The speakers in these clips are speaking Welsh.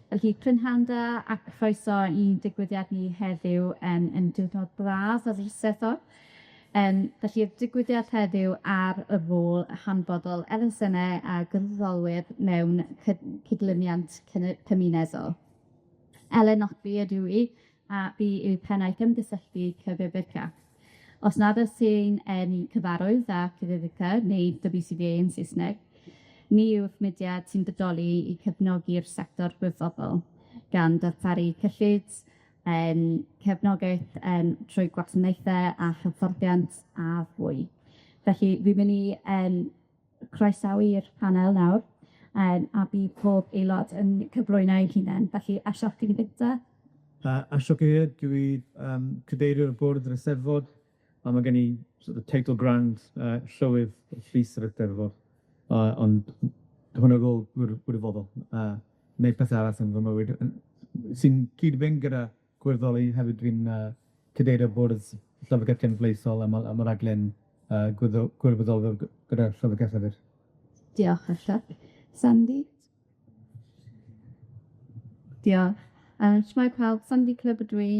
Felly, prynhawn da a croeso i'n digwyddiad ni heddiw yn yn diwrnod braf yr Eisteddfod. Felly'r digwyddiad heddiw ar y rôl hanfodol elusenne a gwirfoddolwyr mewn cydlyniant cymunedol. Elen Nocbi ydw i, a fi yw pennaeth ymgysylltu Cyfeibydda. Os nad oes ti'n cyfarwydd â Cyfeibydda neu WCVA yn Saesneg, ni yw'r mudiad sy'n bodoli i cefnogi'r sector gwirfoddol, gan darparu cyllid, cefnogaeth trwy gwasanaethe a hyfforddiant a fwy. Felly, fi'n myn' i croesawu'r panel nawr, a bydd pob aelod yn cyflwyno eu hunen. Felly, Ashok, ti'n gynta? Ashok Ude, dwi cadeirio bwrdd yr Eisteddfod, a ma' gen i sort of teitl grand llywydd llys yr Eisteddfod, ond hwnna rôl gwirfoddol, neud pethe arall yn fy mywyd sy'n cyd-fynd gyda gwirfoddoli hefyd dwi'n cadeirio bwrdd Llyfrgell Genedlaethol am y am y raglen gwirfoddolwyr gyda'r Llyfrgell hefyd. Diolch, Ashok. Sandy? Diolch. Shwmae pawb, Sandy Clubb ydw i.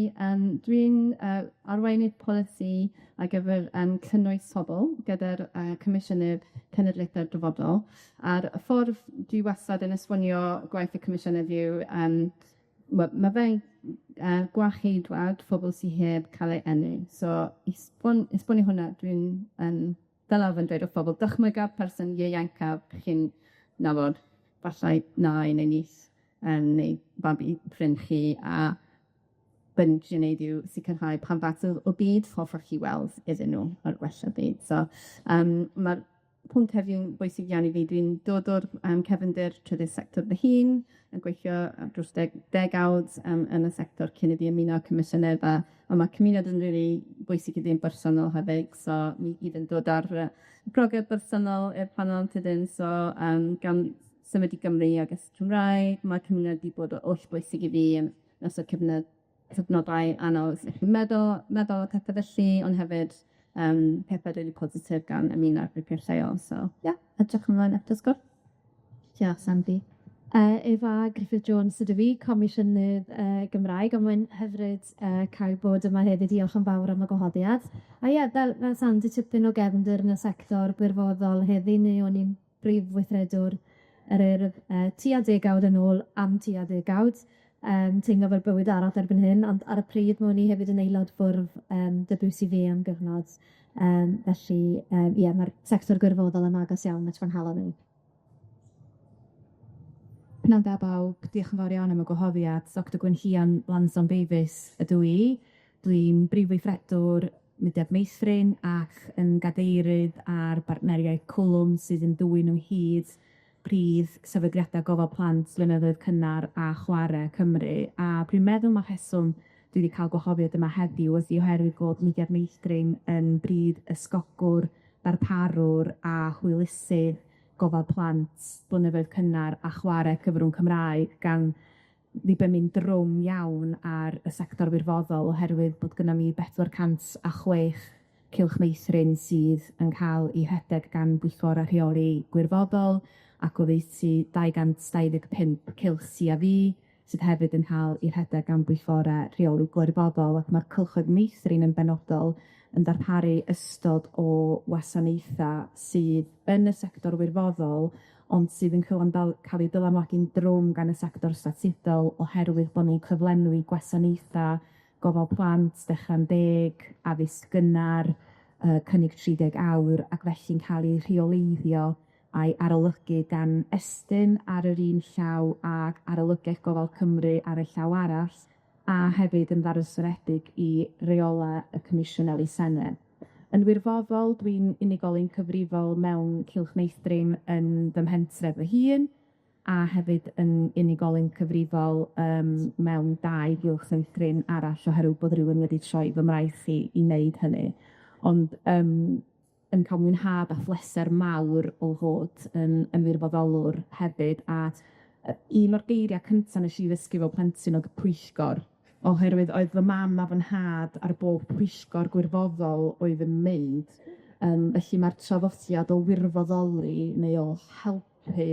Dwi'n arweinydd polisi ar gyfer cynnwys pobl gyda'r Comisiynydd Cenedlaethau'r Dyfodol. A'r ffordd dwi wastad yn esbonio gwaith y Comisiynydd yw ma' fe'n gwacheidwad phobol sy heb cael eu eni. So i esbonio hwnna, dwi'n fel arfer yn dweud wrth bobl, dychmyga'r person ieuencaf chi'n nabod, fallai nai neu nith neu babi ffrind chi, a be' ni'n trio neud yw sicrhau pa fath o byd hoffech chi weld iddyn nw ar gwella'r byd. So ma'r pwnc heddiw'n bwysig iawn i fi. Dwi'n dod o'r cefndir trydydd sector fy hun, yn gweithio ar dros degawd yn y sector cyn i fi ymuno â Comisiynydd, a ma' cymuned yn rili bwysig i fi'n bersonol hefyd, so ni gyd yn dod ar brofiad bersonol i'r panel tydyn, so gan symud i Gymru ag ysg Cymraeg, ma' cymuned 'di bod o hollbwysig i fi yn ystod cyfnodau anodd iechyd meddwl a pethe felly, ond hefyd pethe rili positif gan ymuno â grwpie lleol. So ie, edrych ymlaen at y sgwrs. Diolch, Sandy. Efa Gruffudd Jones ydw i, Comisiynydd Gymraeg, a mae'n hyfryd cael bod yma heddi. Diolch yn fawr am y gwahoddiad. A ie, fel Sandy, tipyn o gefndir yn y sector gwirfoddol heddi, neu o'n i'n brif weithredwr yr Urdd tua degawd yn ôl, am tua degawd. Teimlo fel bywyd arall erbyn hyn, ond ar y pryd, o'n i hefyd yn aelod bwrdd WCV am gyfnod. Felly, ie, ma'r sector gwirfoddol yn agos iawn at fy nghalon i. Pnawn da bawb, diolch yn fawr iawn am y gwahoddiad. Doctor Gwenllian Lansdowne Davies ydw i. Dwi'n brif weithredwr Mudiad Meithrin ac yn gadeirydd ar bartneriaeth Cwlwm sydd yn dwyn ynghyd prif sefydliadau gofal plant blynyddoedd cynnar a chware Cymru. A dwi'n meddwl ma' rheswm dwi 'di ca'l gwahoddiad yma heddiw ydi oherwydd bod Mudiad Meithrin yn brif ysgogwr, darparwr a hwylusydd gofal plant blynyddoedd cynnar a chware cyfrwng Cymraeg, gan ddibynnu'n drwm iawn ar y sector wirfoddol, oherwydd bod gynnon ni 406 cylch meithrin sydd yn ca'l 'u rhedeg gan bwyllgora rheoli gwirfoddol, ac oddeutu 225 cylch See a Vee sydd hefyd yn ca'l 'u rhedeg gan bwyllgora rheoli gwirfoddol, ac ma'r cylchoedd meithrin yn benodol yn darparu ystod o wasanaetha sydd yn y sector wirfoddol, ond sydd yn ca'l eu dylanwadu'n drwm gan y sector statudol oherwydd bo' ni'n cyflenwi gwasanaetha gofal plant, Dechra'n Deg, addysg gynnar, cynnig 30 awr, ac felly'n ca'l 'u rheoleiddio a'i arolygu gan Estyn ar yr un llaw ag Arolygiaeth Gofal Cymru ar y llaw arall, a hefyd yn ddarysredig i reola y Comisiwn Elusenne. Yn wirfoddol, dwi'n unigolyn cyfrifol mewn cylch meithrin yn fy mhentref fy hun, a hefyd yn unigolyn cyfrifol yym mewn dau gylch meithrin arall oherwydd bod rywun wedi troi fy mraich i i wneud hynny. Ond yym yn ca'l mwynhad a phleser mawr o fod yn yn wirfoddolwr hefyd, a un o'r geiria' cynta nesh i ddysgu fel plentyn o'dd pwyllgor, oherwydd oedd fy mam a fy nhad ar bob pwyllgor gwirfoddol oedd yn mynd, felly ma'r traddodiad o wirfoddoli neu o helpu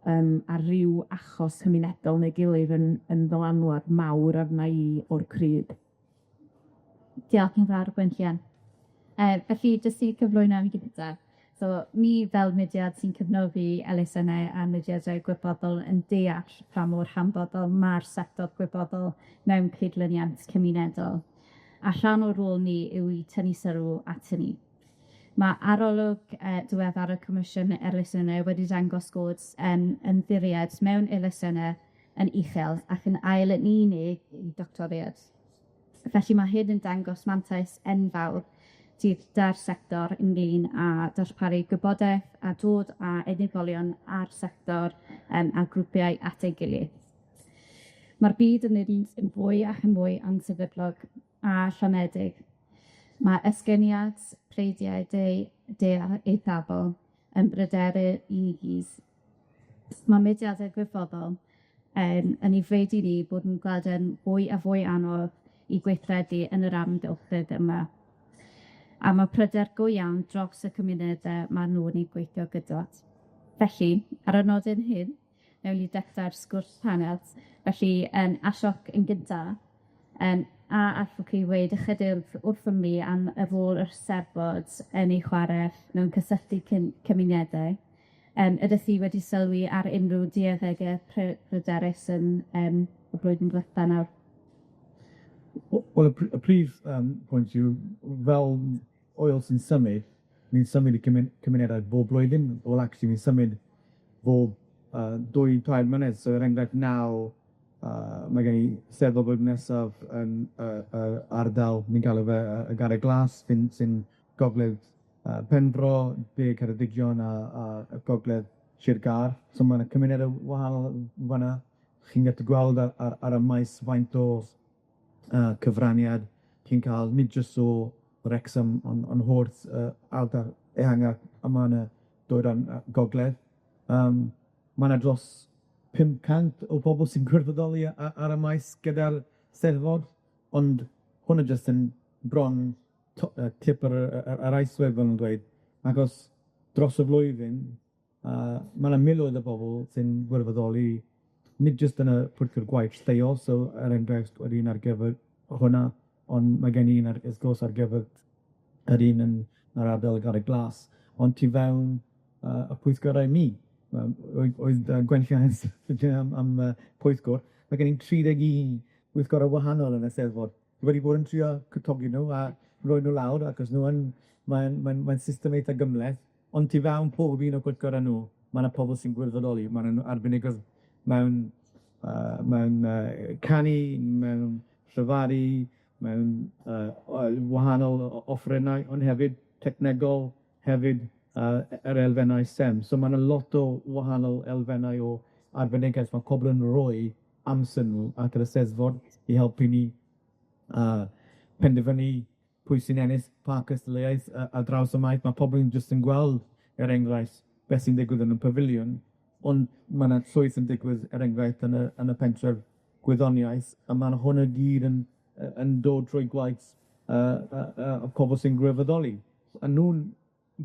ar ryw achos cymunedol neu gilydd yn yn ddylanwad mawr arna i o'r cryd. Diolch yn fawr Gwenllian. Felly jyst i cyflwyno yn gynta, so ni fel mudiad sy'n cefnogi elusennau a mudiadau gwirfoddol yn deall pa mor hanfodol ma'r sector gwirfoddol mewn cydlyniant cymunedol. A rhan o'r rôl ni yw i tynnu sylw at hynny. Ma' arolwg diweddar y Comisiwn Elusennau wedi dangos bod ymddiried mewn elusenne yn uchel ac yn ail yn unig i doctoriad. Felly ma' hyn yn dangos mantais enfawr sydd 'da'r sector ynglyn â darparu gwybodaeth a dod â unigolion a'r sector a grwpiau at ei gilydd. Ma'r byd yn mynd yn fwy ac yn fwy ansefydlog a siomedig. Ma' esgyniad pleidiau de eithafol yn bryderu i ni gyd. Ma' mudiadau gwirfoddol yn ei freudy ni bod yn gweld yn fwy a fwy anodd i gweithredu yn yr amgylchedd yma. A ma' pryder go iawn dros y cymunede ma' nhw'n eu gweithio gyda. Felly, ar y nodyn hyn, newn ni dechre'r sgwrs panel. Felly, Ashok yn gynta, a allwch chi weud ychydig wrthom ni am y rôl yr Eisteddfod yn ei chware mewn cysylltu cymunedau? Ydych chi wedi sylwi ar unrhyw dueddege pryderus yn y blwyddyn ddiwetha nawr? Wel, y prif pwynt yw, fel oil sy'n symud, ni'n symud i cymunedau bob blwyddyn, well actually ni'n symud bob 2, 3 mlynedd, so er enghraifft naw, mae gen i Steddfod blwyddyn nesaf yn yr ardal, ni'n galw fe y Garreg Las, sy'n gogledd Penfro, De Ceredigion a gogledd Sir Gâr. So ma' 'na cymunedau wahanol fan 'na. Chi'n gallu gweld ar y maes faint o cyfraniad chi'n ca'l, nid jyst o Wrecsam, on' holl ardal ehangach yma yn y dwyrain gogledd. Ma' 'na dros 500 o bobl sy'n gwirfoddoli ar y maes gyda'r Steddfod, ond hwnna jyst yn bron tip ar yr iceberg, fel nw'n dweud, achos dros y flwyddyn, ma' 'na miloedd o bobl sy'n gwirfoddoli, nid jyst yn y pwyllgor gwaith lleol, so er enghraifft, yr un ar gyfer hwnna, ond mae gen i un ar, wrth gwrs, ar gyfer yr un yn yr ardal y Garreg Glas, ond tu fewn y pwyllgorau ni. Oedd Gwenllian yn am pwyllgor, mae gen i 31 pwyllgorau wahanol yn y Steddfod. Dwi wedi bod yn trio cwtogi nw a roi nw lawr, achos nw yn, mae'n mae'n mae'n system eitha gymleth, ond tu fewn pob un o'r pwyllgorau nw, ma' 'na pobl sy'n gwirfoddoli, ma' nw'n arbenigwr mewn canu, mewn llefaru, mewn wahanol offerynnau, ond hefyd technegol, hefyd yr elfennau STEM. So ma' 'na lot o wahanol elfennau o arbenigedd ma' pobl yn roi amser nw at yr Eisteddfod i helpu ni penderfynu pwy sy'n ennill pa cystadleuaeth ar draws y maes. Ma' pobl yn jyst yn gweld, er enghraifft, beth sy'n digwydd yn y pafiliwn, ond ma' 'na llwyth yn digwydd, er enghraifft, yn y pentref gwyddoniaeth, a ma' hwn i gyd yn dod trwy gwaith y pobl sy'n gwirfoddoli. A nw'n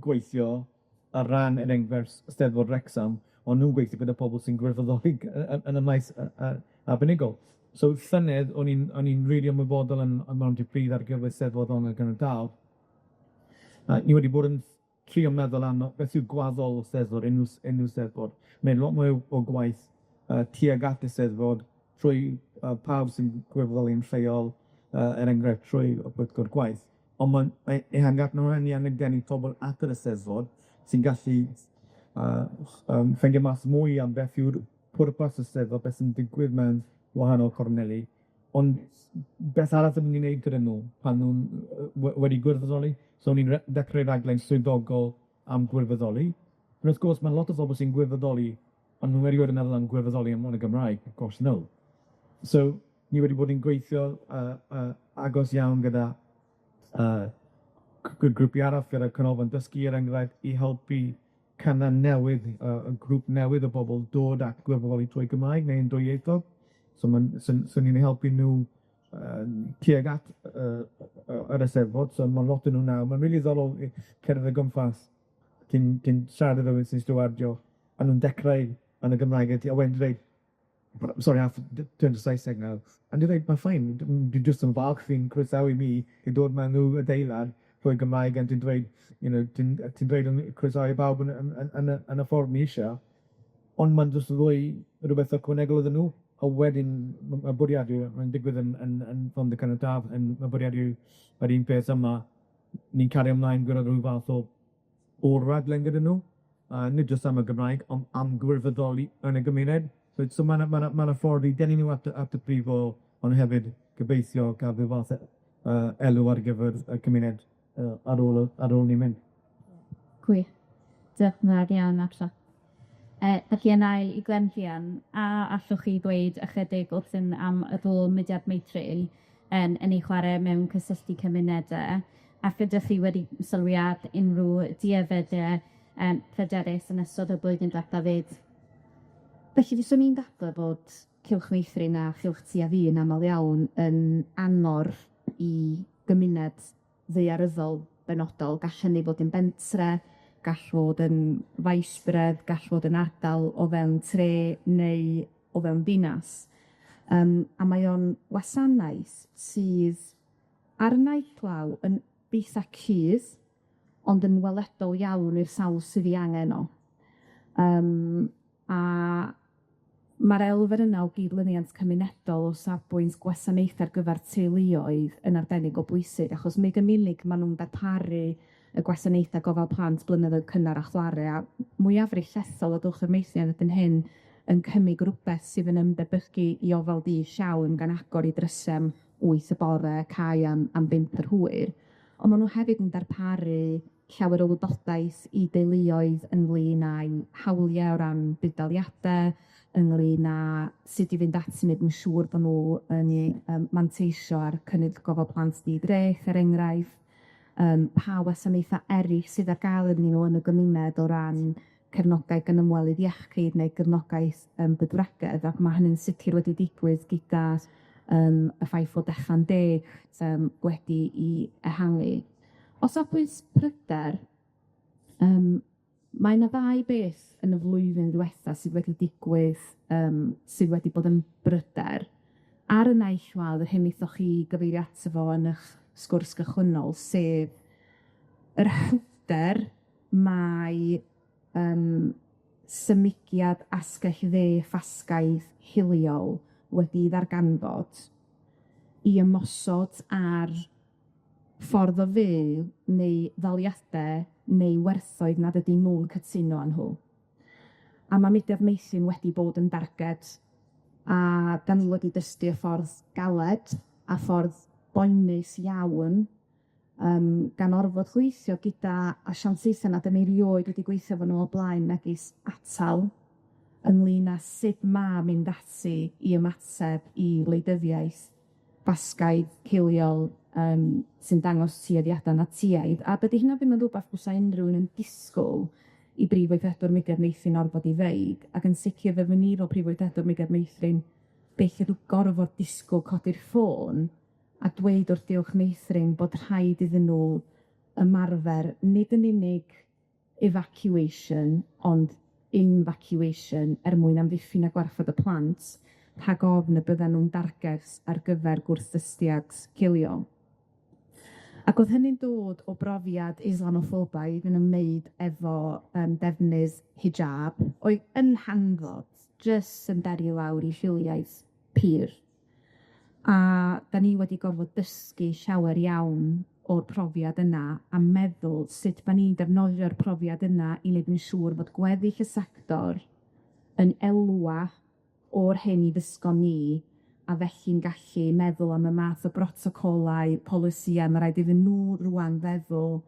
gweithio ar ran, er enghraifft, Steddfod Wrecsam, ond nw'n gweithio gyda pobl sy'n gwirfoddoli yn y maes arbenigol. So llynedd, o'n i'n rili ymwybodol yn Mhontypridd ar gyfer Steddfod Ongl Genedlaethol. A ni wedi bod yn trio meddwl am beth yw gwaddol Steddfod, unryw Steddfod. Mae'n lot mwy o gwaith tuag at y Steddfod trwy pawb sy'n gwirfoddoli'n lleol, er enghraifft, trwy y pwyllgor gwaith. Ond ma'n ehangach na hynny, ni angen denu pobl at yr Eisteddfod sy'n gallu ffeindio mas mwy am beth yw'r pwrpas y Steddfod, beth sy'n digwydd mewn wahanol corneli, ond beth arall ydyn ni'n neud gyda nw pan nw'n wedi gwirfoddoli? So o'n i'n dechrau raglen swyddogol am gwirfoddoli, ond wrth gwrs ma' lot o bobl sy'n gwirfoddoli, ond nw erioed yn meddwl am gwirfoddoli am yn y Gymraeg, of course no. So ni wedi bod yn gweithio agos iawn gyda grwpiau arall, gyda Canolfan Dysgu er enghraifft, i helpu canran newydd, y grŵp newydd o bobl dod at gwirfoddoli trwy Gymraeg neu'n dwyieithog. So ma'n so ni'n helpu nw tuag at yr Eisteddfod, so ma' lot o nw nawr, ma'n rili ddiddorol i cerdded o gwmpas, ti'n siarad efo rywun sy'n stiwardio, a nw'n dechrau yn y Gymraeg, a wedyn dweud, sorry, I have to turn to Saesneg now, a dwi'n dweud, ma'n fine, dwi jyst yn falch fi'n croesawu mi i dod mewn nhw adeilad trwy Gymraeg, a dwi'n dweud, ti'n ti'n dweud yn croesawu bawb yn yn yn yn y yn y ffordd ni isio, ond ma'n jyst rhoi rwbeth ychwanegol iddyn nw, a wedyn y bwriad yw, mae'n digwydd yn yn yn Rhondda Cynon Taf, yn y bwriad yw yr un peth yma, ni'n cario ymlaen gyda ryw fath o ôl-raglen gyda nw, a nid jyst am y Gymraeg, ond am gwirfoddoli yn y gymuned. So ma' 'na ma' 'na ma' 'na ffordd i denu nw at y at y brifwyl, ond hefyd gobeithio ga'l ryw fath o elw ar gyfer y cymuned ar ôl ar ôl ni mynd. Gwych. Diolch yn fawr iawn Ashok. Felly yna i Gwenllian, a allwch chi ddweud ychydig wrthym am y rôl Mudiad Meithrin yn yn ei chwarae mewn cysylltu cymunede, ac ydych chi wedi sylwi ar unryw dueddede pryderus yn ystod y blwyddyn dwetha 'fyd? Felly fyswn i'n dadle bod Cylch Meithrin a Chylch Ti a Fi yn amal iawn yn angor i gymuned ddaearyddol benodol. Gall hynny fod yn bentre, gall fod yn faesdref, gall fod yn ardal o fewn tre neu o fewn dinas. A mae o'n wasanaeth sydd ar y naill law yn eitha cudd, ond yn weledol iawn i'r sawl sydd 'i angen o. A ma'r elfen yna o gydlyniant cymunedol o safbwynt gwasanaethe ar gyfer teuluoedd yn arbennig o bwysig, achos nid yn unig ma' nw'n darparu y gwasanaethe gofal plant blynyddoedd cynnar a chware, a mwyafrif llethol o gylchoedd meithrin erbyn hyn yn cynnig rwbeth sydd yn ymdebygu i ofal dydd llawn, gan agor 'u dryse am 8 y bore, cau am 5 yr hwyr. On' ma' nw hefyd yn darparu llawer o wybodaeth i deuluoedd ynglyn â'u hawlie o ran budd-daliade ynglyn â sut i fynd ati i neud yn siŵr bo' nw yn manteisio ar cynnig gofal plant di-dreth, er enghraifft, pa wasanaetha eryll sydd ar ga'l iddyn nw yn y gymuned o ran cefnogaeth gan ymwelydd iechyd neu gefnogaeth bydwragedd, ac ma' hynny'n sicir wedi digwydd gyda y ffaith fod Dechra'n Deg wedi 'i ehangu. O safbwynt pryder, mae 'na ddau beth yn y flwyddyn ddiwetha sydd wedi digwydd sydd wedi bod yn bryder. Ar y naill law, yr hyn wnaethoch chi gyfeirio ato fo yn 'ych sgwrs gychwynnol, sef yr hyder mae symudiad asgell dde ffasgaidd hiliol wedi ddarganfod i ymosod ar ffordd o fyw neu ddaliade neu werthoedd nad ydyn nw'n cytuno â nhw. A ma' mudiad Meithrin wedi bod yn darged, a 'dan ni wedi dysgu y ffordd galed a ffordd boenus iawn gan orfod gweithio gyda asiantaethe nad 'dan ni rioed wedi gweithio efo nw o blaen, megis Atal, ynglyn â sut ma' mynd ati i ymateb i wleidyddiaeth Basgaidd, hiliol, sy'n dangos tueddiada Natsïaidd, a dydi hynna ddim yn rwbath fysa unrhyw un yn disgwl i brif weithredwr Mudiad Meithrin orfod 'i ddeud, ac yn sicir fyddwn ni fel prif weithredwr Mudiad Meithrin byth wedi gorfod disgwl codi'r ffôn a dweud wrth Gylch Meithrin bod rhaid iddyn nw ymarfer nid yn unig evacuation, ond invacuation er mwyn amddiffyn a gwarchod y plant rhag ofn y bydden nw'n darged ar gyfer gwrthdystiad hiliol. Ac o'dd hynny'n dod o brofiad Islamoffobaidd yn ymwneud efo defnydd hijab, oedd yn hanfod jyst yn beri lawr i hiliaeth pur. A 'dan ni wedi gorfod dysgu llawer iawn o'r profiad yna a meddwl sut 'dan ni'n defnyddio'r profiad yna i neud yn siŵr fod gweddill y sector yn elwa o'r hyn i ddysgon ni, a felly'n gallu meddwl am y math o brotocolau, polisïa ma' raid iddyn nw rŵan feddwl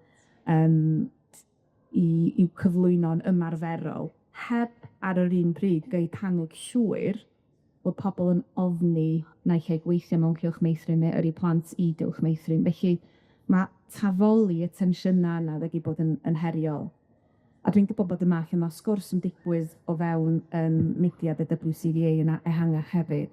i i'w cyflwyno'n ymarferol, heb ar yr un pryd greu panig llwyr bod pobol yn ofni naill ai gweithio mewn cylch meithrin neu yrru plant i gylch meithrin. Felly ma' tafoli y tensiyna yna wedi bod yn heriol. A dwi'n gwbod bod y math yma o sgwrs yn digwydd o fewn mudiad y W C D A yna ehangach hefyd.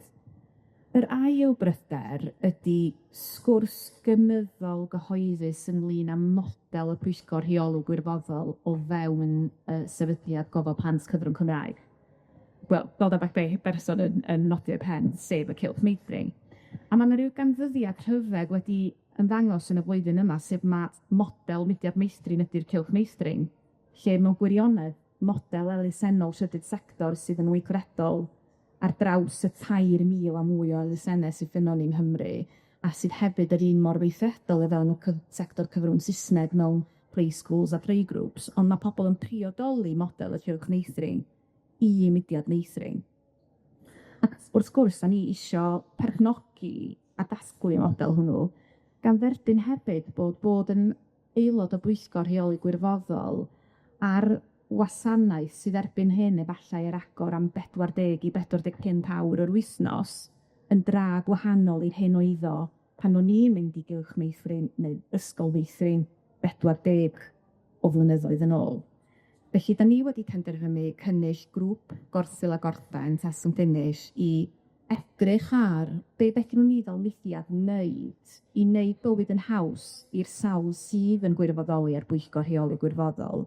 Yr ail bryder ydi sgwrs gynyddol gyhoeddus ynglyn â model y pwyllgor rheoli gwirfoddol o fewn y sefydliad gofal plant cyfrwng Cymraeg. wel, dod â beth berson yn yn nodio pen, sef y Cylch Meithrin. A ma' 'na ryw ganfyddiad rhyfedd wedi ymddangos yn y flwyddyn yma, sef ma' model Mudiad Meithrin ydi'r Cylch Meithrin, lle mewn gwirionedd model elusennol trydydd sector sydd yn weithredol ar draws y 3,000 a mwy o elusenne sydd gynnon ni yng Nghymru, a sydd hefyd yr un mor weithredol o fewn y sector cyfrwng Sysneg mewn play schools a playgroups, on' ma' pobol yn priodoli model y Cylch Meithrin i Mudiad Meithrin. Ac wrth gwrs, 'dan ni isio perchnogi a dasglu model hwnnw, gan dderbyn hefyd bod bod yn aelod o bwyllgor rheoli gwirfoddol ar wasanaeth sydd erbyn hyn efallai ar agor am bedwar deg i 45 awr yr wythnos yn dra gwahanol i'r hyn oedd o pan o'n i'n mynd i gylch meithrin neu ysgol feithrin 40 o flynyddoedd yn ôl. Felly, 'dan ni wedi penderfynu cynnull grŵp gorffil a gorffen test and finish i edrych ar be fedrwn ni fel mudiad wneud i wneud bywyd yn haws i'r sawl sydd yn gwirfoddoli ar bwyllgor rheoli gwirfoddol.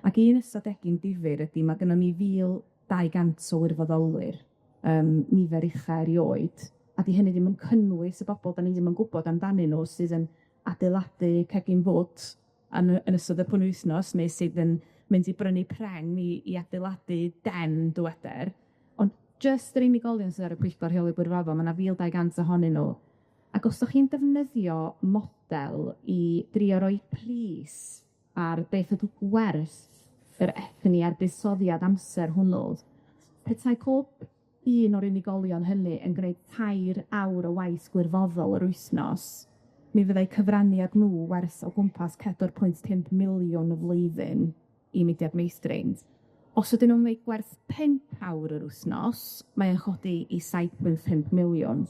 Ac un ystadegyn difyr ydi ma' gynnon ni 1,200 o wirfoddolwyr, yym nifer ucha erioed, a 'di hynny ddim yn cynnwys y bobol 'dan ni ddim yn gwbod amdanyn nw sydd yn adeiladu cegin fwd yn y yn ystod y penwythnos, neu sydd yn mynd i brynu pren i adeiladu den dyweder. Ond jyst yr unigolion sydd ar y pwyllgor rheoli gwirfoddol, ma' 'na 1,200 ohonyn nw. Ac os 'dach chi'n defnyddio model i drio roi pris ar beth ydi gwerth yr egni a'r buddsoddiad amser hwnnw, petai pob un o'r unigolion hynny yn gwneud tair awr o waith gwirfoddol yr wythnos, mi fyddai cyfraniad nw werth o gwmpas 4.5 miliwn y flwyddyn i Mudiad Meithrin. Os ydyn nw'n wneud gwerth 5 awr yr wythnos, mae o'n chodi i 7.5 miliwn.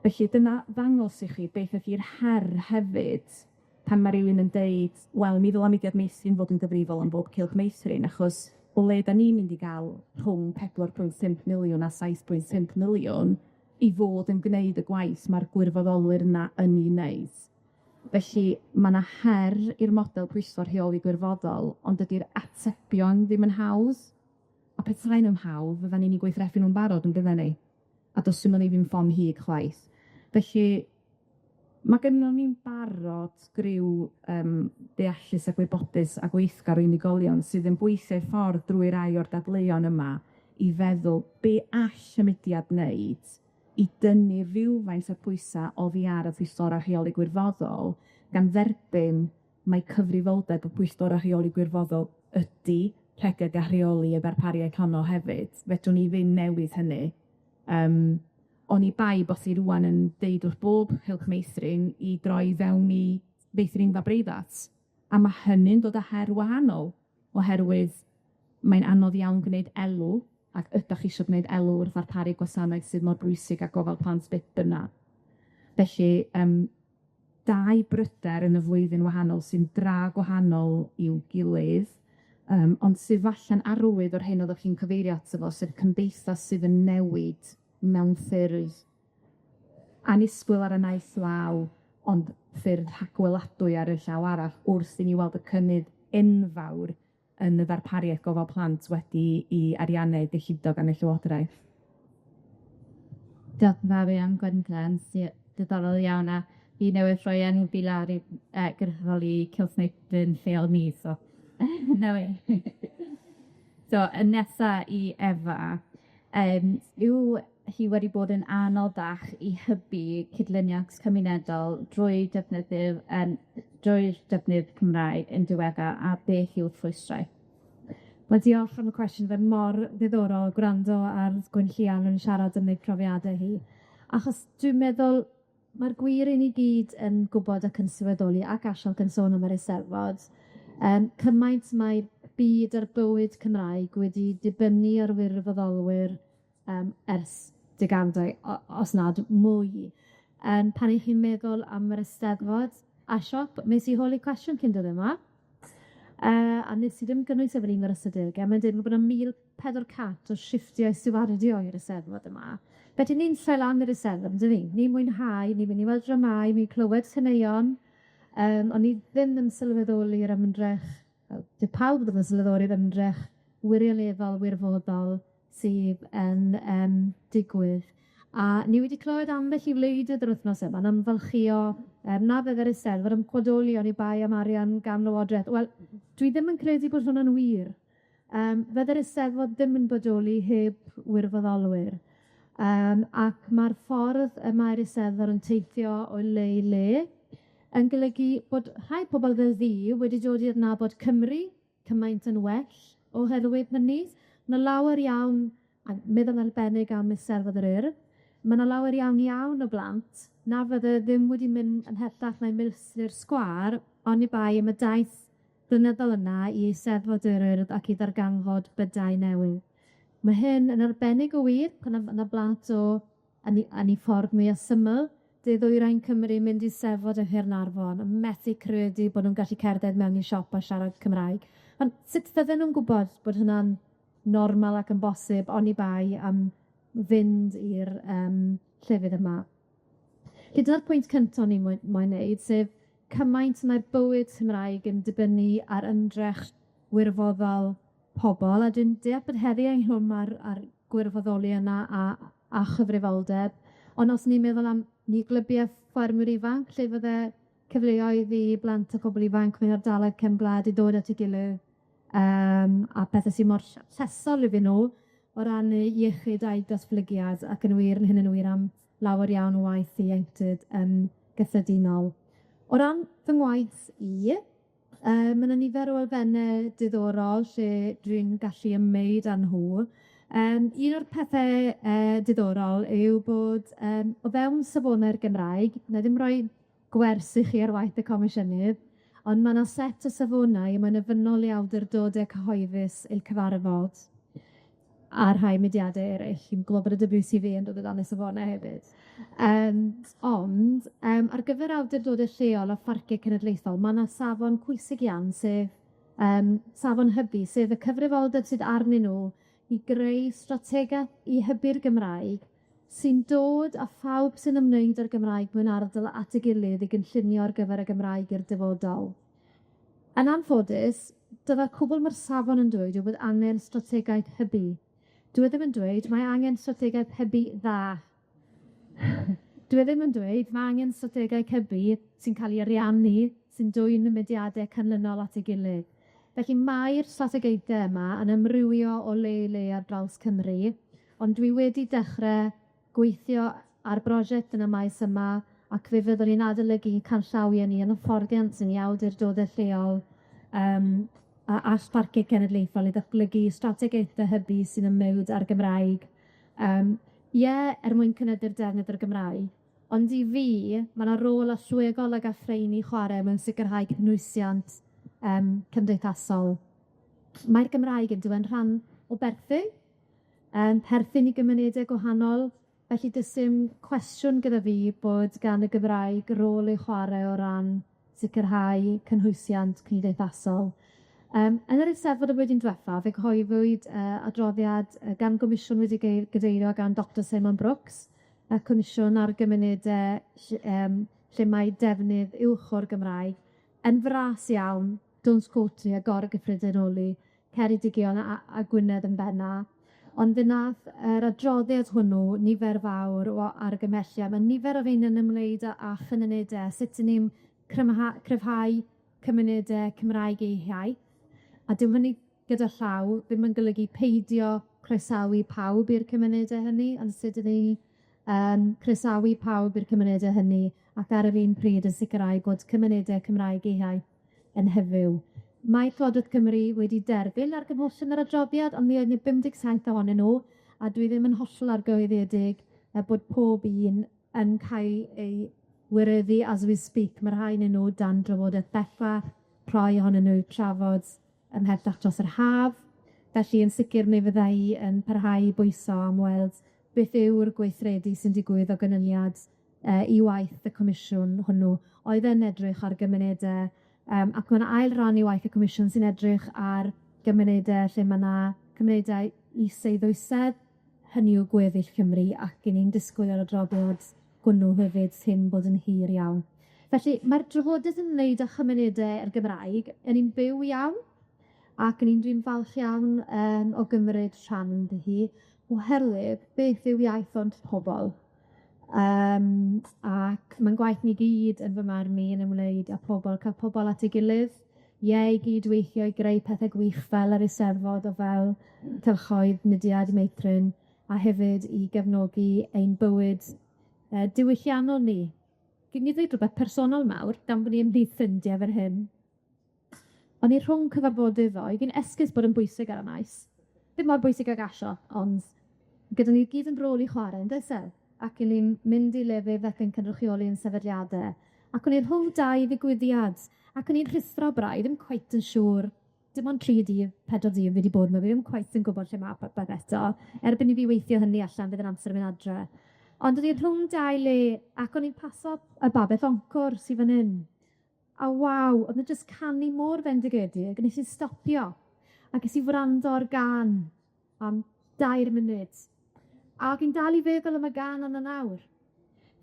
Felly dyna ddangos i chi beth ydi'r her hefyd pan ma' rywun yn deud, wel, mi ddyla Mudiad Meithrin fod yn gyfrifol am bob cylch meithrin, achos o le 'dan ni'n mynd i ga'l rhwng 4.5 miliwn a 7.5 miliwn i fod yn gwneud y gwaith ma'r gwirfoddolwyr yna yn 'i wneud. Felly, ma' 'na her i'r model pwyllgor rheoli gwirfoddol, ond dydi'r atebion ddim yn hawdd. A petai nw'n hawdd, fyddan ni'n 'u gweithredu nw'n barod, yn bydden ni? A do's gynnon ni ddim ffon hud chwaith. Felly, ma' gynnon ni'n barod griw yym deallus a gwybodus a gweithgar o unigolion sydd yn gweithio eu ffordd drwy rai o'r dadleuon yma i feddwl be all y mudiad wneud i dynnu rywfaint o'r pwysa' oddi ar y pwyllgora' rheoli gwirfoddol, gan dderbyn mai cyfrifoldeb y pwyllgora' rheoli gwirfoddol ydi rhedeg a rheoli y ddarpariaeth honno hefyd. Fedrwn ni ddim newid hynny. Yym oni bai bo' chi rŵan yn deud wrth bob cylch meithrin i droi fewn i feithrinfa breifat, a ma' hynny'n dod â her wahanol, oherwydd mae'n anodd iawn gwneud elw, ac ydach chi isio gwneud elw wrth ddarparu gwasanaeth sydd mor bwysig â gofal plant beth bynnag. Felly, yym dau bryder yn y flwyddyn wahanol sy'n dra gwahanol i'w gilydd, yym ond sydd falle'n arwydd o'r hyn oddech chi'n cyfeirio ato fo, sef cymdeithas sydd yn newid mewn ffyrdd annisgwyl ar y naill law, ond ffyrdd rhagweladwy ar y llaw arall, wrth i ni weld y cynnydd enfawr yn y ddarpariaeth gofal plant wedi 'i ariannu a'i gyllido gan y Llywodraeth. Diolch yn fawr iawn Gwenllian, diddorol iawn a fi newydd rhoi enw fi lawr i gynrychioli Cylch Meithrin lleol ni, so 'na fe. So yn nesa i Efa, yw hi wedi bod yn anoddach i hybu cydlyniant cymunedol drwy defnyddio'r drwy'r defnydd Cymraeg yn diweddar, a beth yw'r rhwystrau? Wel, diolch am y cwestiwn, fe mor ddiddorol gwrando ar Gwenllian yn siarad am ei profiadau hi, achos dwi'n meddwl ma'r gwir i ni gyd yn gwbod ac yn sylweddoli, ac Ashok yn sôn am yr Eisteddfod, cymaint mae byd a'r bywyd Cymraeg wedi dibynnu ar wirfoddolwyr ers degawdau, os nad mwy. Pan 'ych chi'n meddwl am yr Eisteddfod, Ashok, wnes i holi cwestiwn cyn dod yma, a nes i ddim gynnwys e fel un o'r ystadegau, mae'n deud bod 'na 1,400 o shifftiau stiwardio i'r Eisteddfod yma. Felly ni'n troi lan i'r Eisteddfod, yndyfe? Ni'n mwynhau, ni'n mynd i weld dramâu, ni'n clywed caneuon, ond ni ddim yn sylweddoli'r ymdrech, wel, dyw pawb ddim yn sylweddoli'r ymdrech wirioneddol, wirfoddol sydd yn yym digwydd. A ni wedi clywed ambell i wleidydd yr wythnos yma yn ymfalchio na fydde'r Eisteddfod yn bodoli oni bai am arian gan Lywodraeth. Wel, dwi ddim yn credu bod hwnna'n wir. Yym fydde'r Eisteddfod ddim yn bodoli heb wirfoddolwyr. Yym ac ma'r ffordd y mae'r Eisteddfod yn teithio o le i le yn golygu bod rhai pobol fel fi wedi dod i adnabod Cymru cymaint yn well oherwydd hynny. Ma' lawer iawn, a meddwl yn arbennig am Eisteddfod yr Urdd, ma' 'na lawer iawn iawn o blant na fydde ddim wedi mynd ymhellach na'i milltir sgwâr oni bai am y daith blynyddol yna i Eisteddfod yr Urdd ac i ddarganfod bydau newydd. Ma' hyn yn arbennig o wir pan o' 'na blant o yn 'u yn 'u ffordd mwya syml, De Ddwyrain Cymru mynd i Steddfod yng Nghaernarfon, a methu credu bo' nw'n gallu cerdded mewn i siop a siarad Cymraeg. Ond sut fydden nw'n gwbod bod hwnna'n normal ac yn bosib oni bai am fynd i'r yym llefydd yma? Felly dyna'r pwynt cynta o'n i moyn moyn neud, sef cymaint mae'r bywyd Cymraeg yn dibynnu ar ymdrech wirfoddol pobol, a dwi'n deall bod heddi ynghlwm â'r â'r gwirfoddoli yna a a chyfrifoldeb, ond os ni'n meddwl am ni glybie ffermwyr ifanc, lle fydde cyfleoedd i blant a pobol ifanc mewn ardaloedd cefn gwlad i ddod at 'i gilydd, yym a pethe sy mor llesol iddyn nhw o ran eu iechyd a'u datblygiad, ac yn wir, ma' hynny'n wir am lawer iawn o waith ieuenctid yn gyffredinol. O ran fy ngwaith i, yy ma' 'na nifer o elfenne diddorol lle dwi'n gallu ymwneud â nhw. Yym un o'r pethe yy diddorol yw bod yym o fewn safonau'r Gymraeg, wna i ddim roi gwers i chi ar waith y Comisiynydd, ond ma' 'na set o safonau y mae'n ofynnol i awdurdodau cyhoeddus eu cyfarfod a rhai mudiade eryll. Fi'n gwbod bod y WCV yn dod o dan y safone hefyd. Yym ond yym ar gyfer awdurdode lleol a pharciau cenedlaethol, ma' 'na safon pwysig iawn, sef yym safon hybu, sef y cyfrifoldeb sydd arnyn nw i greu strategaeth i hybu'r Gymraeg sy'n dod â phawb sy'n ymwneud â'r Gymraeg mewn ardal at ei gilydd i gynllunio ar gyfer y Gymraeg i'r dyfodol. Yn anffodus, dyna'r cwbl ma'r safon yn dweud yw bod angen strategaeth hybu. Dyw e ddim yn dweud mae angen strategaeth hybu dda. Dyw e ddim yn dweud mae angen strategaeth hybu sy'n ca'l 'i ariannu, sy'n dwyn y mudiade canlynol at ei gilydd. Felly mae'r strategaethe yma yn amrywio o le i le ar draws Cymru, ond dwi wedi dechre gweithio ar brosiect yn y maes yma, ac fe fyddwn ni'n adolygu canllawie ni yn hyfforddiant yn i awdurdode lleol yym a a Parciau Cenedlaethol i ddatblygu strategaethe hybu sy'n ymwneud â'r Gymraeg. Yym ie, er mwyn cynyddu'r defnydd o'r Gymraeg, ond i fi, ma' 'na rôl allweddol a gall rheini chwarae mewn sicrhau cynhwysiant yym cymdeithasol. Mae'r Gymraeg yn dyw e'n rhan o berthyn, yn perthyn i gymunedau gwahanol, felly does dim cwestiwn gyda fi bod gan y Gymraeg rôl i'w chwarae o ran sicrhau cynhwysiant cymdeithasol. Yym yn yr Eisteddfod y blwyddyn diwetha, fe gyhoeddwyd yy adroddiad yy gan gomisiwn wedi gadeirio gan Doctor Simon Brooks, y Comisiwn ar Gymunede ll- yym lle mae defnydd uwch o'r Gymraeg yn fras iawn, don't quote me, a gor-gyffredinoli, Ceredigion a a Gwynedd yn benna. Ond fe nath yr adroddiad hwnnw nifer fawr o argymhellion, ma' nifer o rheina'n ymwneud â â chymunede, sut 'yn ni'n crymha- cryfhau cymunede Cymraeg eu hiaith, a dyw hynny gyda llaw ddim yn golygu peidio croesawu pawb i'r cymunede hynny, ond sut 'yn ni yn croesawu pawb i'r cymunede hynny, ac ar yr un pryd yn sicrhau bod cymunede Cymraeg eu hiaith yn hyfyw. Mae Llywodraeth Cymru wedi derbyn argymhellion yr adroddiad, ond mi oedd 'na 57 ohonyn nhw, a dwi ddim yn hollol argyhoeddedig bod pob un yn cael ei wireddu as we speak. Ma' rhai o'nyn nw dan drafodaeth bellach, rhai ohonyn nw i'w trafod ymhellach dros yr haf. Felly, yn sicir, mi fydda i yn parhau i bwyso am weld beth yw'r gweithredu sy'n digwydd o ganlyniad yy i waith y comisiwn hwnnw oedd yn edrych ar gymunede, yym ac ma' 'na ail ran i waith y comisiwn sy'n edrych ar gymunede lle ma' 'na cymunedau is eu ddwysedd, hynny yw gweddill Cymru, ac 'yn ni'n disgwyl yr adroddiad hwnnw hefyd cyn bod yn hir iawn. Felly, ma'r drafodaeth yn ymwneud â chymunede a'r Gymraeg yn un byw iawn. Ac o'n i'n dwi'n falch iawn yym o gymryd rhan ynddi hi, oherwydd beth yw iaith ond pobol? Yym ac ma'n gwaith ni gyd yn fy marn i yn ymwneud â pobol, ca'l pobol at ei gilydd, ie, i gydweithio i greu pethe gwych fel yr Eisteddfod o fel cylchoedd Mudiad Meithrin, a hefyd i gefnogi ein bywyd yy diwylliannol ni. Gyn i ddweud rwbeth personol nawr, gan bo' ni ymhlith ffrindie fel hyn. O'n i rhwng cyfarfodydd ddoe, fi'n esgus bod yn bwysig ar y maes, ddim mor bwysig ag Ashok, ond gyda ni gyd yn rôl i chwarae, yndoes e? Ac 'yn ni'n mynd i lefydd ac yn cynrychioli 'yn sefydliade. Ac o'n i rhwng dau ddigwyddiad, ac o'n i'n rhuthro braidd, ddim cweit yn siŵr, dim ond tri dydd, pedwar dydd fi 'di bod 'ma, fi ddim cweit yn gwbod lle ma' popeth eto. Erbyn i fi weithio hynny allan, bydd yn amser mynd adre. Ond o'n i rhwng dau le, ac o'n i'n paso y babell Encore sy fan 'yn. A waw, o'dd nw jyst canu mor fendigedig, nes i stopio a ges i wrando ar gân am dair munud, a fi'n dal i feddwl am y gân yna nawr.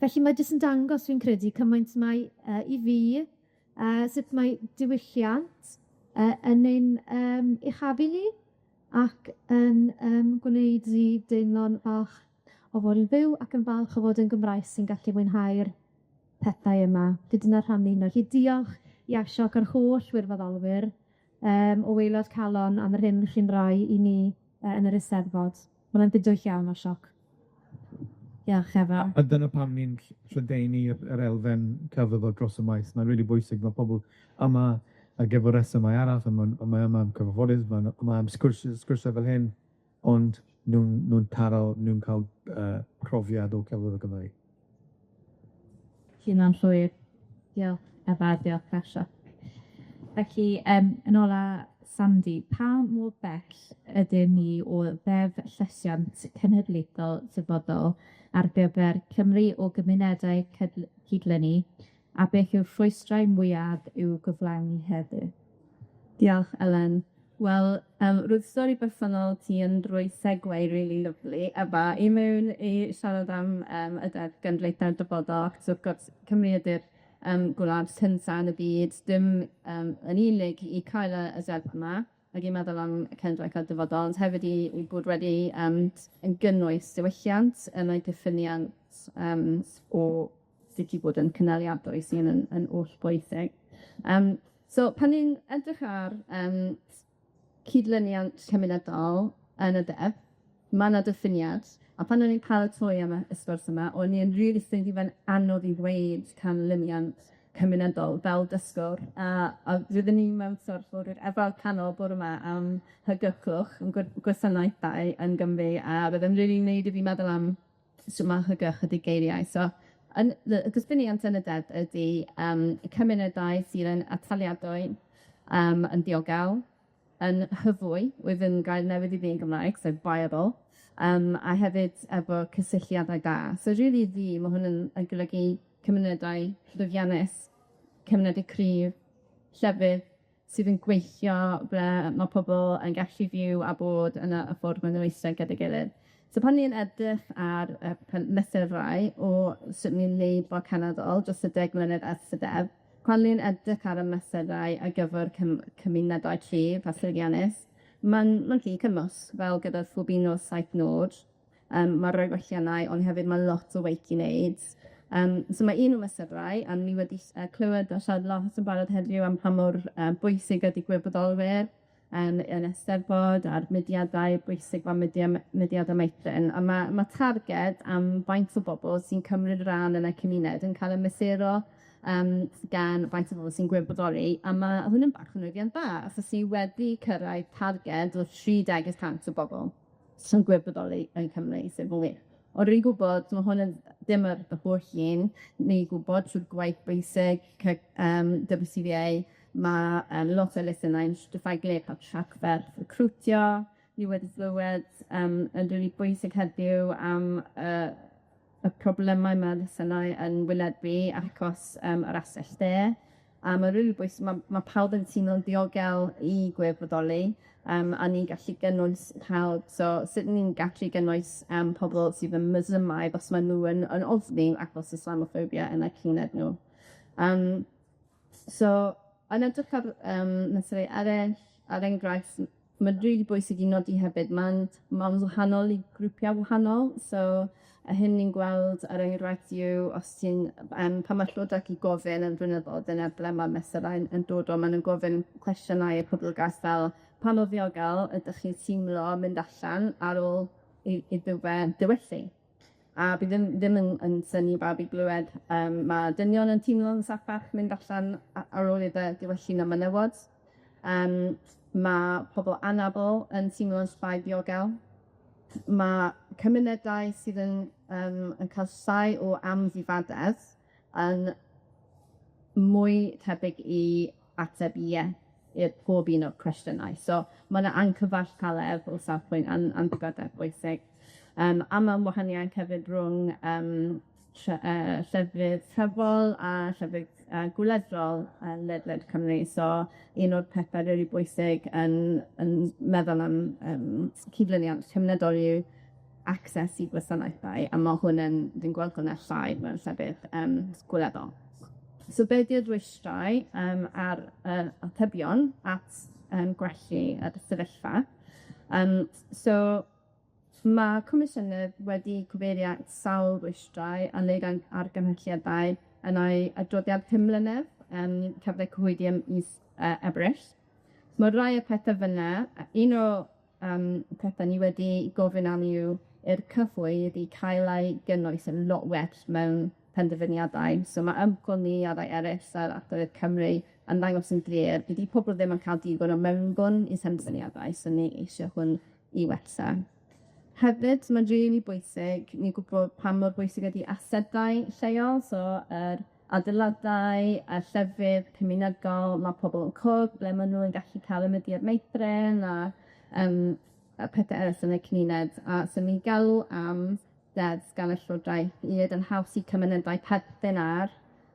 Felly mae jyst yn dangos, fi'n credu, cymaint mae yy i fi, yy sut mae diwylliant yy yn ein yym uchafu ni, ac yn yym gwneud ni deimlo'n falch o fod yn fyw ac yn falch o fod yn Gymraes sy'n gallu mwynhau'r pethau yma. Felly dyna rhannu hynna. Felly diolch i Ashok a'r holl wirfoddolwyr yym o waelod calon am yr hyn chi'n roi i ni yy yn yr Eisteddfod. Ma' wnna'n ddidwyll iawn, Ashok. Diolch Efa. A dyna pam ni'n lledaenu yr elfen celfyddyd dros y maes. Mae'n rili bwysig ma' pobl yma ar gyfer resymau arall, a ma'n a mae yma am cyfarfodydd, ma' yma am sgwrsi- sgwrsie fel hyn, ond nw'n nw'n taro, nw'n ca'l yy profiad o celfyddyd Gymraeg. Cytuno'n llwyr. Diolch Efa, diolch Ashok. Felly yym yn ola, Sandy, pa mor bell ydyn ni o ddeddf llesiant cenedlaethol dyfodol ar gyfer Cymru o gymunedau cydlynu, a beth yw'r rhwystrau mwyaf i'w gyflawni heddiw? Diolch Elen. Wel, yym roedd stori bersonol ti yn rhoi segue rili lyfli Efa i mewn i siarad am yym y Deddf Genedlaethau'r Dyfodol, achos wrth gwrs Cymru ydi'r yym gwlad cynta yn y byd, dim yym yn unig i cael y ddeddf yma, ag i meddwl am y cenedlaethau'r dyfodol, ond hefyd i bod wedi yym yn gynnwys diwylliant yn ei diffiniant yym o sut i bod yn cynaliadwy sy'n yn yn ollbwysig. Yym so pan ni'n edrych ar yym cydlyniant cymunedol yn y deddf, ma' 'na diffiniad, a pan o'n i'n paratoi am y sgwrs yma, o'n i'n rili ffeindio fe'n anodd i ddweud canlyniant cymunedol fel dysgwr, a rydyn ni mewn ffordd yr efail canol bore 'ma am hygyrchwch yn gwasanaethau yn Gymru, a ro'dd e'n rili neud i fi meddwl am su' ma' hygyrch ydi geiriau. So yn y diffiniad yn y deddf ydi yym cymunedau sydd yn ataliadwy, yym yn diogel, yn hyfwy, oedd yn gair newydd i fi yn Gymraeg, so viable, yym a hefyd efo cysylltiadau da. So rili i fi, ma' hwn yn yn golygu cymunedau llwyddiannus, cymunedau cryf, llefydd sydd yn gweithio, ble ma' pobol yn gallu fyw a bod yn y ffordd maen nhw eisiau gyda'i gilydd. So pan ni'n edrych ar y mesurau o sut ni'n neud fel cenedl dros y deg mlynedd ers y deddf, pan ni'n edrych ar y mesurau ar gyfer cymunedau cryf a llwyddiannus, ma'n ma'n rhy cymysg, fel gyda phob un o'r saith nod. Ma' rai gwelliannau, ond hefyd ma' lot o waith i wneud. So ma' un o mesurau, a ni wedi clywed a siarad lot yn barod heddiw am pa mor bwysig ydi gwirfoddolwyr yn Eisteddfod a'r mudiadau bwysig fel Mudiadau Meithrin, a ma' targed am faint o bobol sy'n cymryd rhan yn y cymuned yn ca'l ei mesuro gan faint o bobol sy'n gwirfoddoli, a ma' hwn yn bach yn lwyddiant da, achos ni wedi cyrraedd targed o 30 y cant o bobol sy'n gwirfoddoli yn Cymru, sef yn wych. Ond rwy'n gwbod ma' hwn yn ddim yr holl un, ni'n gwbod trw'r gwaith bwysig WCVA, ma' lot o elusennau'n strateglu ca'l trafferth recriwtio, ni wedi glywed yn rili bwysig heddiw am y problemau ma' elusennau yn wynebu achos yr asgell dde. A ma' rili bwysig, ma' pawb yn teimlo'n ddiogel i gwirfoddoli, a ni'n gallu gynnwys pawb. So sut ni'n gallu gynnwys pobol sydd yn Muslimaidd os ma' nw yn yn ofni achos Islamophobia yn eu cymuned nw. So yn edrych ar mesurau eryll, Er enghraifft, ma'n rili bwysig i nodi hefyd, ma'n ma'n wahanol i grwpia' wahanol, so a hyn ni'n gweld er enghraifft yw os ti'n pan ma' Llywodraeth yn gofyn yn flynyddol, dyna ble ma'r mesurau'n yn dod o, ma' nw'n gofyn cwestiynau i'r poblogaeth fel pa mor ddiogel ydych chi'n teimlo mynd allan ar ôl iddo fe dywyllu? A by' ddim ddim yn yn synnu bawb i glywed ma' dynion yn teimlo'n saffach mynd allan ar ôl iddo dywyllu na menywod. Ma' pobol anabl yn teimlo'n llai diogel. Ma' cymunedau sydd yn yn ca'l llai o amddifadedd yn mwy tebyg i ateb ie i'r pob un o'r cwestiynau. So ma' 'na anghyfartaledd o safbwynt amddifadedd bwysig. A ma'n wahaniaeth hefyd rwng llefydd trefol a llefydd gwledol ledled Cymru. So un o'r pethe rili bwysig yn yn meddwl am cydlyniant cymunedol yw access i gwasanaethau, a ma' hwn yn fi'n gweld hwnna llai mewn llefydd gwleddol. So be' 'di'r rwystrau a'r atebion at gwellu yr sefyllfa? So ma' Comisiynydd wedi cyfeirio at sawl rwystrau a wneud argymhelliadau yn ei adroddiad pum mlynedd, cafodd e cyhoeddi ym mis Ebrill. Ma' rai o'r pethe fyn 'na, un o pethe ni wedi gofyn am yw i'r cyhoedd i cael ei gynnwys yn lot well mewn penderfyniadau. So ma' ymchwil ni a rai eryll fel Archwilydd Cymru yn ddangos yn glir dydi pobol ddim yn ca'l digon o mewnbwn i penderfyniadau, so ni isie hwn i wella. Hefyd, ma'n rili bwysig ni gwbod pa mor bwysig ydi asedau lleol, so yr adeiladau, y llefydd cymunedol, ma' pobol yn cwrdd, ble ma' nw yn gallu ca'l y Mudiad Meithrin a y pethe eryll yn y cymuned. A so ni'n galw am deddf gan y Llywodraeth i neud yn haws i cymunedau perthyn ar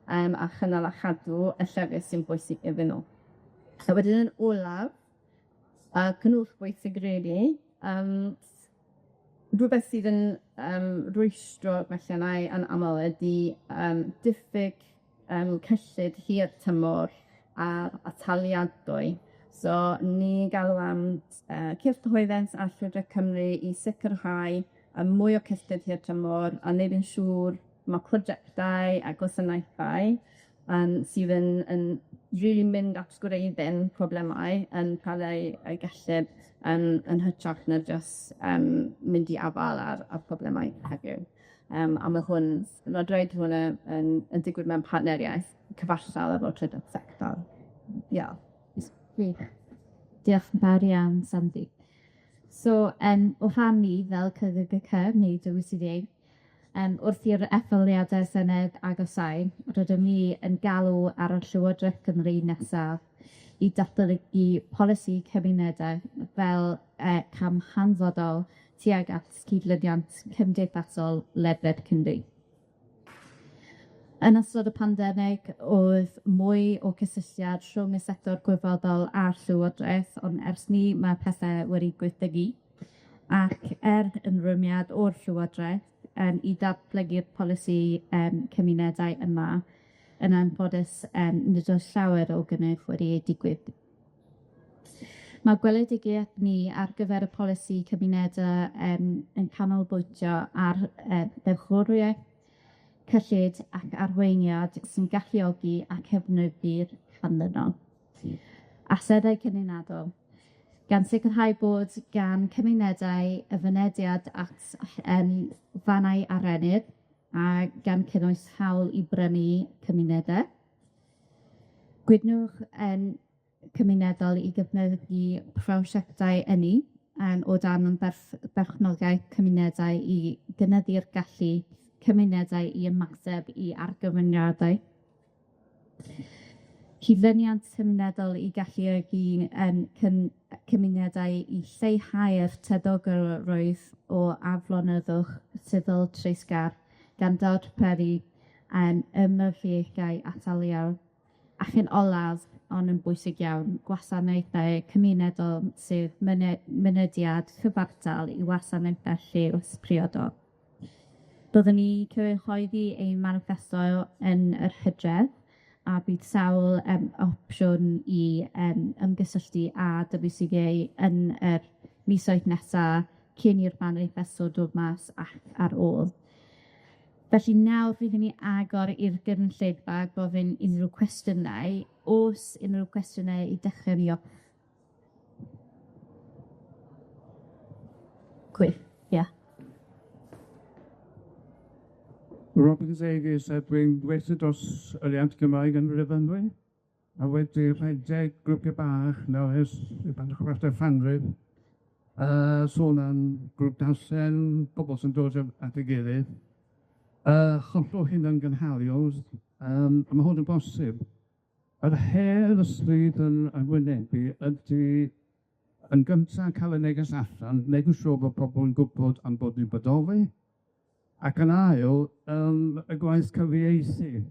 a chynnal a chadw y llefydd sy'n bwysig iddyn nw. A wedyn yn olaf, ac yn oll bwysig rili, rwbeth sydd yn rwystro gwelliannau yn amal ydi diffyg cyllid hir tymor a ataliadwy. So ni'n galw am cyrff cyhoeddus a Llywodraeth Cymru i sicrhau mwy o cyllid hir tymor a neud yn siŵr ma' projectau a gwasanaethau sydd yn rili mynd at gwreiddyn problemau yn ca'l eu gyllid yn hytrach na jys mynd i afa'l â'r problemau heddiw. A ma' hwn, ma' raid hwnna yn digwydd mewn partneriaeth cyfartal efo'r trydydd sector. Diolch. Gwych. Diolch yn fawr iawn, Sandy. So o rhan ni fel CYGGC neu WCDA, wrth i'r etholiadau Senedd agosáu, rydym ni yn galw ar y Llywodraeth Cymru nesaf i datblygu polisi cymunedau fel cam hanfodol tuag at cydlyniant cymdeithasol ledled Cymru. Yn ystod y pandemig, o'dd mwy o cysylltiad rhwng y sector gwirfoddol a'r Llywodreth, ond ers 'ny ma' pethe wedi gwaethygu, ac er ymrwymiad o'r Llywodreth i datblygu'r polisi cymunedau yma, yn anffodus nid oes llawer o gynnydd wedi ei digwydd. Ma' gweledigaeth ni ar gyfer y polisi cymunede yn canolbwyntio ar ddeddfwriaeth, cyllid ac arweiniad sy'n galluogi a cefnogi'r canlynol. Asedau cymunedol, gan sicrhau bod gan cymunedau y fynediad at fannau a rennir, a gan cynnwys hawl i brynu cymunede. Gwydnwch cymunedol i gefnogi prosiectau ynni o dan berchnogaeth cymunedau i gynyddu'r gallu cymunedau i ymateb i argyfyngiadau. Cydlyniant cymunedol i galluogi cymunedau i lleihau'r tebygolrwydd o aflonyddwch sifil treisgar gan darparu ymwrthieithau ataliol. Ac yn olaf, on' yn bwysig iawn, gwasanaethau cymunedol sydd mynediad cyfartal i wasanaethau lles priodol. Byddwn ni cyhoeddi ein maniffesto yn yr Hydref, a bydd sawl opsiwn i ymgysylltu â WCA yn yr misoedd nesa cyn i'r maniffesto dod mas ac ar ôl. Felly nawr fydd i ni agor i'r gynulleidfa gofyn unryw cwestiynau. O's unryw cwestiynau i dechre ni off? Gwych, ia. Robin Davies, dwi'n gweithio dros yr iaith Gymraeg yn Rhyfynwy, a wedi rhedeg grwpie bach nawr ers rhywbeth chwarter chanrif, sôn am grŵp darllen, pobol sy'n dod at ei gilydd, hollol hunangynhaliol, a ma' hwn yn bosib. Yr her y stryd yn arwynebu ydi, yn gynta ca'l y neges allan, neud yn siŵr bod pobol yn gwbod am bod ni'n bodoli, ac yn ail, y gwaith cyfieithu.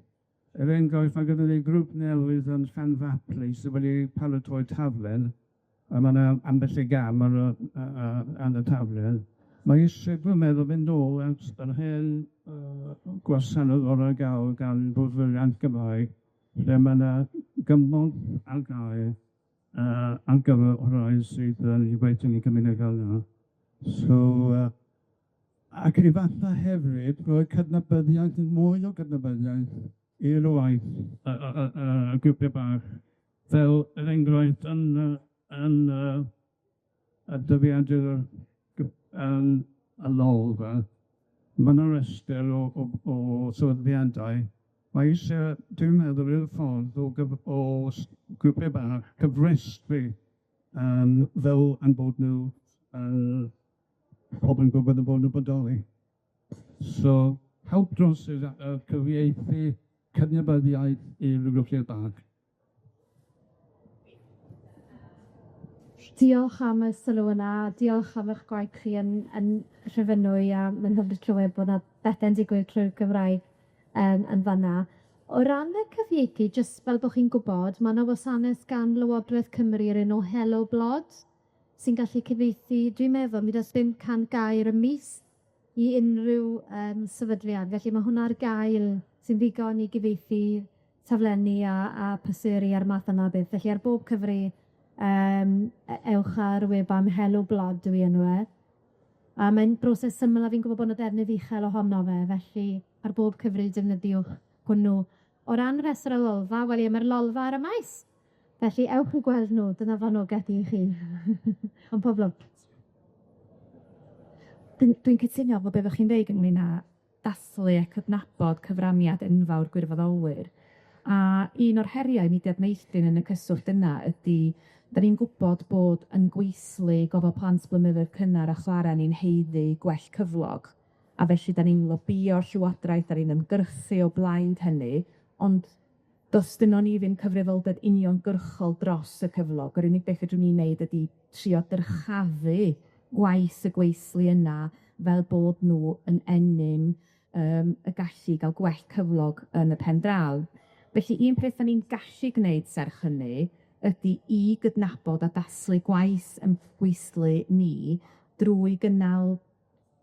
Er enghraifft, ma' gynnon ni grŵp newydd yn Llanfapley sy wedi paratoi taflen, a ma' 'na ambell i gam ar y ar y taflen. Mae isie, dwi'n meddwl, fynd nôl at yr hen gwasanaeth o'dd ar ga'l gan Bwrdd yr Iaith Gymraeg, lle ma' 'na gymorth ar gael ar gyfer y rhai sydd yn gweithio yn y cymuned fel yna. So ac efalla hefyd rhoi cydnabyddiaeth, mwy o gydnabyddiaeth i'r waith y grwpie bach, fel er enghraifft yn y yn y y dyddiadur yn y Lolfa, ma' 'na restyr o sefydliadau, mae isie, dwi'n meddwl, ryw ffordd o o grwpie bach cyfrestru fel ein bod nw yn pobl yn gwybod 'u bod nw'n bodoli. So, help dros y cyfieithu cydnabyddiaeth i'r grwpie bach. Diolch am y sylw yna, diolch am 'ych gwaith chi yn Rhyfynwy, a ma'n hyfryd clywed bo' 'na bethe'n digwydd trwy'r Gymraeg yn fan 'na. O ran y cyfieithu, jyst fel bo' chi'n gwbod, ma' 'na wasaneth gan Lywodreth Cymru o'r enw Helo Blod, sy'n gallu cyfieithu, dwi'n meddwl, mi dros 500 gair y mis i unrhyw sefydliad. Felly ma' hwnna ar gael, sy'n ddigon i gyfieithu taflenni a paseri a'r math yna o beth. Felly ar bob cyfri, ewch ar wefan Helo Blod yw 'i enw e. A mae'n broses syml a fi'n gwbod bo' 'na ddefnydd uchel ohono fe, felly ar bob cyfri defnyddiwch hwnnw. O ran rhestr y Lolfa, wel ie, mae'r Lolfa ar y maes. Felly ewch i gweld nhw, dyna fanogaeth i chi. Ond pob lwc. Dwi'n cytuno efo be' ddech chi'n ddeud ynglyn â dathlu a cydnabod cyfraniad enfawr gwirfoddolwyr. A un o'r heriau Mudiad Meithrin yn y cyswllt yna ydi 'dan ni'n gwbod bod yn gweithlu gofal plant blynyddoedd cynnar a chwara ni'n haeddu gwell cyflog, a felly 'dan ni'n lobïo'r llywodraeth, 'dan ni'n ymgyrchu o blaid hynny, ond do's gynnon ni ddim cyfrifoldeb uniongyrchol dros y cyflog. Yr unig beth fedrwn ni wneud ydi trio dyrchafu gwaith y gweithlu yna fel bod nw yn ennyn y gallu i ga'l gwell cyflog yn y pen draw. Felly un peth 'dan ni'n gallu gneud serch hynny ydi i gydnabod a dathlu gwaith 'yn gweithlu ni drwy gynnal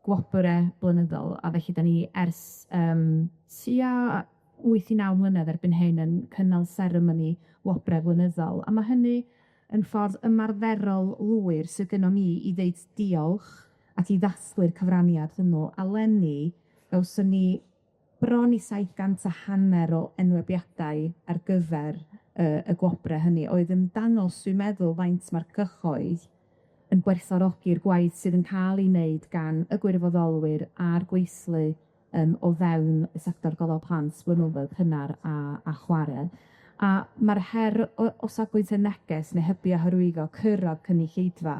gwobre blynyddol, a felly 'dan ni ers tua wyth i naw mlynedd erbyn hyn yn cynnal seremoni wobre flynyddol, a ma' hynny yn ffordd ymarferol lwyr sydd gynnon ni i ddeud diolch ac i ddathlu'r cyfraniad hwnnw. A leni, gawson ni bron i 750 o enwebiadau ar gyfer y gwobre hynny, oedd yn dangos, dwi'n meddwl, faint ma'r cyhoedd yn gwerthfawrogi'r gwaith sydd yn ca'l 'i wneud gan y gwirfoddolwyr a'r gweithlu o fewn y sector gofal plant blynyddoedd cynnar a chware. A ma'r her o safbwynt y neges neu hybu a hyrwyddo cyrradd cynulleidfa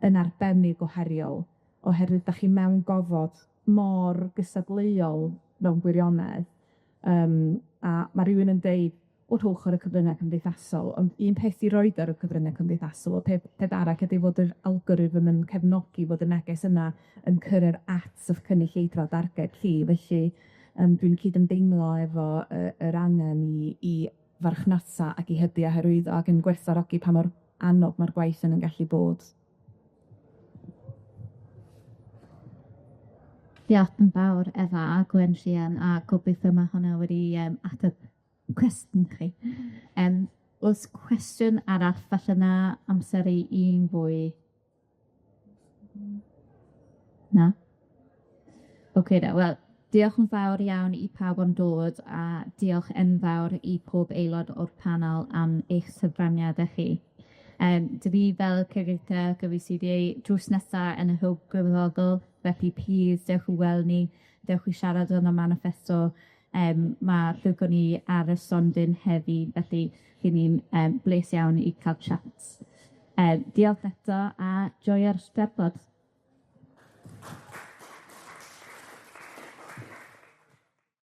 yn arbennig o heriol, oherwydd 'dach chi mewn gofod mor gystadleuol mewn gwirionedd, a ma' rywun yn deud, o rhowch ar y cyfrynge cymdeithasol, ond un peth i roid ar y cyfrynge cymdeithasol, y peth arall ydi fod yr algorithm yn cefnogi fod y neges yna yn cyrredd at 'ych cynulleidfa darged chi, felly dwi'n cydymdeimlo efo yr angen i farchnata ac i hybu a hyrwyddo ac yn gwerthfawrogi pa mor anodd ma'r gwaith yna'n gallu bod. Diolch yn fawr Efa a Gwenllian, a gobeithio ma' hwnna wedi ateb cwestiwn chi. Yym o's cwestiwn arall falle na amser i un fwy? Na? Ocê de, wel, diolch yn fawr iawn i pawb am dod, a diolch enfawr i pob aelod o'r panel am eich cyfraniade chi. Dwi fel cyfreithiwr gyfieithydd drws nesa yn y Hwb Gwirfoddol, felly plîs dewch i weld ni, dewch i siarad yn y maniffesto ma' ni ar y stondin heddi, felly 'dyn ni'n bles iawn i ca'l chat. Diolch eto a joio'r Steddfod.